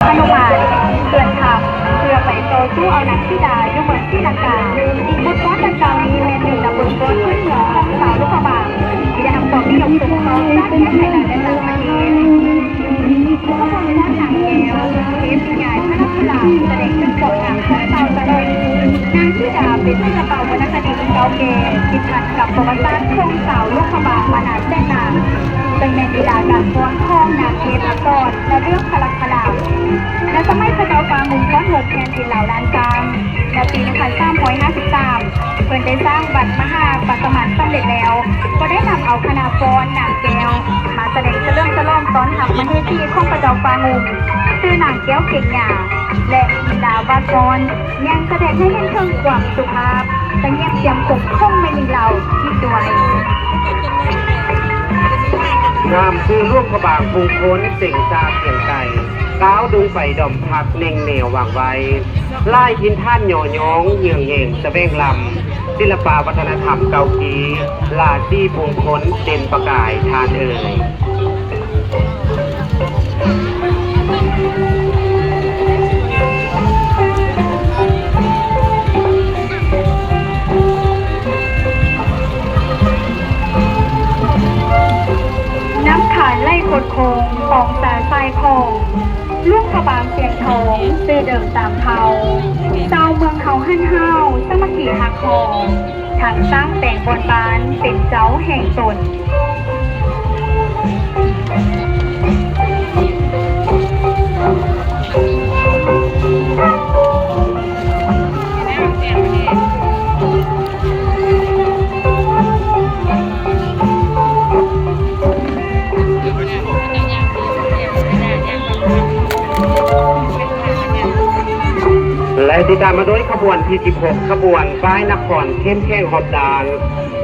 ຮະນຸມານເຄື່ອນທັບ ເພື່ອໄປຕໍ່ສູ້ເອົານາງສີດາຢູ່ເມືອງສີລັງກາ. ບົດຟ້ອນດັ່ງກ່າວນີ້ແມ່ນໜຶ່ງໃນບົດຟ້ອນພື້ນເມືອງຂອງຊາວຫຼວງພະບາງ ທີ່ໄດ້ຮັບຄວາມນິຍົມຊົມຊອບຈາກແຂກພາຍໃນ ແລະ ຕ່າງປະເທດ. ຂະບວນຟ້ອນນາງແກ້ວ ເທບນິຍາຍພະນະພະລາມ ສະແດງເຖິງຄວາມງາມຂອງສາວຕະຫຼົກ. ນາງສີດາເປັນສິລະປະວັນນະຄະດີທີ່ເກົ່າແກ່ ຕິດພັນກັບປະຫວັດສາດຂອງຊາວຫຼວງພະບາງມານານແສນນານ, ເຊິ່ງແມ່ນບີດາການຟ້ອນຂອງນາງເທບອັກສອນ ໃນເລື່ອງພະລະພະລາມ. ໃນສະໄໝພະເຈົ້າຟ້າງຸ່ມຟ້ອນຫົກແຜ່ນດິນລາວລ້ານຊ້າງ ໃນປີໜຶ່ງພັນສາມຮ້ອຍຫ້າສິບສາມ ເພິ່ນໄດ້ສ້າງວັດມະຫາປະສະມານສຳເລັດແລ້ວ, ກໍໄດ້ນຳເອົາຄະນະຟ້ອນນາງແກ້ວ ມາສະແດງສະເຫຼີມສະຫຼອງຕ້ອນຮັບມະເຫສີຂອງພະເຈົ້າຟ້າງຸ່ມ ຊື່ນາງແກ້ວເກັງຍາ ແລະ ລີລາວາດຟ້ອນ ຍັງສະແດງໃຫ້ເຫັນເຖິງຄວາມສຸພາບ ສະຫງຽມຈຽມຄົມຂອງແມ່ຍິງລາວອີກດ້ວຍ. ງາມຄືຫຼວງພະບາງພຸງໂພນ ເສັງຊາກຽງໄກ ກ້າວດຸງໄປດອມພັກ ເໜັງແນວຫວັງໄວ ຫຼາຍຖິ່ນຖານຍໍຍ້ອງ ເຍືອງເຫງສະແຫວງລຳ ສິລະປະວັດທະນະທຳເກົ່າກີ ລາສີມຸງຄົນເດັ່ນປະກາຍທ່ານເອີຍ. ນ້ຳຂານໄຫຼຄົດໂຄ້ງ ປອງສາສາຍຂອງ ຫຼວງພະບາງຊຽງທອງ ຊື່ເດີມຕາມເຜົ່າ ຊາວເມືອງເຮົາຫັນຫ້າວ ສາມັກຄີຮັກຫອມ ທັງສ້າງແປງບ່ອນບ້ານເປັນເຈົ້າແຫ່ງຕົນ. ແລະ ຕິດຕາມມາດ້ວຍຂະບວນທີສິບຫົກ ຂະບວນປ້າຍນະຄອນເຂັ້ມແຂງຮອບດ້ານ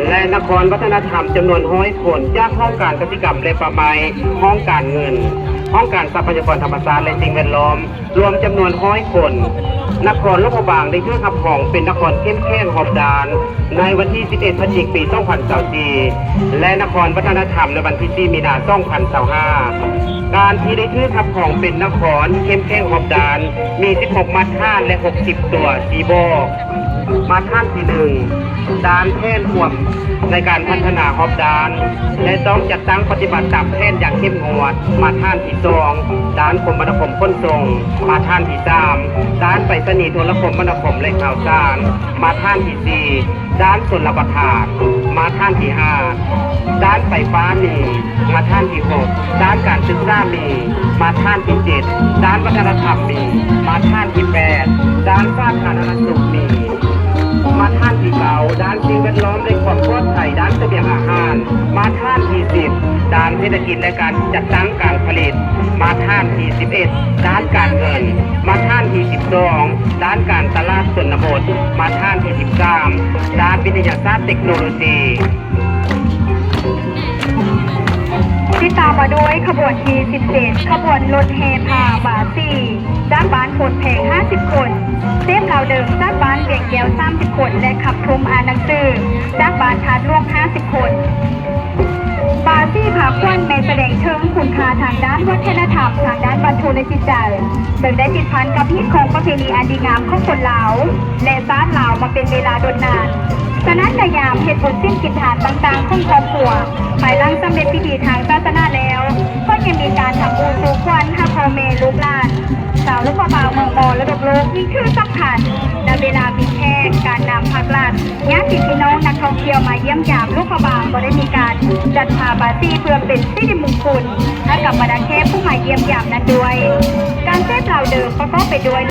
ແລະ ນະຄອນວັດທະນະທຳຈຳນວນຮ້ອຍຄົນ ຈາກຫ້ອງການກະສິກຳ ແລະ ປ່າໄມ້, ຫ້ອງການເງິນ, ຫ້ອງການຊັບພະຍາກອນທຳມະຊາດ ແລະ ສິ່ງແວດລ້ອມ ລວມຈຳນວນຮ້ອຍຄົນ. ນະຄອນຫຼວງພະບາງໄດ້ຖືກຮັບຮອງເປັນນະຄອນເຂັ້ມແຂງຮອບດ້ານ ໃນວັນທີສິບເອັດ ພະຈິກ ປີສອງພັນຊາວສີ່ ແລະ ນະຄອນວັດທະນະທຳໃນວັນທີສີ່ ມີນາ ສອງພັນຊາວຫ້າ. ການທີ່ໄດ້ຖືກຮັບຮອງເປັນນະຄອນເຂັ້ມແຂງຮອບດ້ານ ມີສິບຫົກມາດຖານ ແລະ ຫົກສິບຕົວຊີ້ບອກ. ມາດຖານທີໜຶ່ງ ດ້ານແຜນກວມໃນການພັດທະນາຮອບດ້ານ ແລະ ຕ້ອງຈັດຕັ້ງປະຕິບັດຕາມແຜນຢ່າງເຂັ້ມງວດ. ມາດຖານທີສອງ ດ້ານຄົມມະນາຄົມຂົນສົ່ງ. ມາດຖານທີສາມ ດ້ານໄປສະນີໂທລະຄົມມະນາຄົມ ແລະ ຂ່າວສານ. ມາດຖານທີສີ່ ດ້ານຊົນລະປະທານ. ມາດຖານທີຫ້າ ດ້ານໄຟຟ້າມີ. ມາດຖານທີຫົກ ດ້ານການສຶກສາມີ. ມາດຖານທີເຈັດ ດ້ານວັດທະນະທຳມີ. ມາດຖານທີແປດ ດ້ານສາທາລະນະສຸກມີ. ມາດຖານທີເກົ້າ ດ້ານສິ່ງແວດລ້ອມ ແລະ ຄວາມປອດໄພດ້ານສະບຽງອາຫານ. ມາດຖານທີສິບ ດ້ານເສດຖະກິດ ແລະ ການຈັດຕັ້ງການຜະລິດ. ມາດຖານທີສິບເອັດ ດ້ານການເງິນ. ມາດຖານທີສິບສອງ ດ້ານການຕະຫຼາດຊົນນະບົດ. ມາດຖານທີສິບສາມ ດ້ານວິທະຍາສາດເຕັກໂນໂລຊີ. ຕິດຕາມມາດ້ວຍຂະບວນທີສິບເຈັດ ຂະບວນລົດແຫ່ຜ້າບາສີ ຈາກບ້ານໂພນແພງ ຫ້າສິບຄົນ, ເຊບລາວເດີມ ຈາກບ້ານວຽງແກ້ວ ສາມສິບຄົນ ແລະ ຂັບທຸ່ມອ່ານໜັງສື ຈາກບ້ານທາດຫຼວງ ຫ້າສິບຄົນ. ບາສີພາຂວັນແມ່ນສະແດງເຖິງຄຸນຄ່າທາງດ້ານວັດທະນະທຳ, ທາງດ້ານວັດຖຸ ແລະ ຈິດໃຈ, ເຊິ່ງໄດ້ຕິດພັນກັບຮີດຄອງປະເພນີອັນດີງາມຂອງຄົນລາວ ແລະ ຊາດລາວມາເປັນເວລາດົນນານ. ສະນັ້ນ ໃນຍາມເຮັດບຸນສິນກິນທານຕ່າງໆຂອງຄອບຄົວ, ພາຍຫຼັງສຳເລັດພິທີທາງສາສະໜາແລ້ວ, ກໍຍັງມີການທຳບຸນສູ່ຂວັນຫາພໍ່ແມ່ລູກຫຼານ ຊາວຫຼວງພະບາງເມືອງມໍລະດົກໂລກ. ນີ້ຄືສຳຄັນ ໃນເວລາມີແຂກ, ການນຳພັກລັດ, ຍາດຕິພີ່ນ້ອງ, ນັກທ່ອງທ່ຽວມາຢ້ຽມຢາມຫຼວງພະບາງ ກໍໄດ້ມີການຈັດພາບາສີເພື່ອເປັນສິລິມຸງຄຸນໃຫ້ກັບບັນດາແຂກຜູ້ມາຢ້ຽມຢາມນັ້ນດ້ວຍ. ການເຊບລາວເດີມປະກອບໄປດ້ວຍ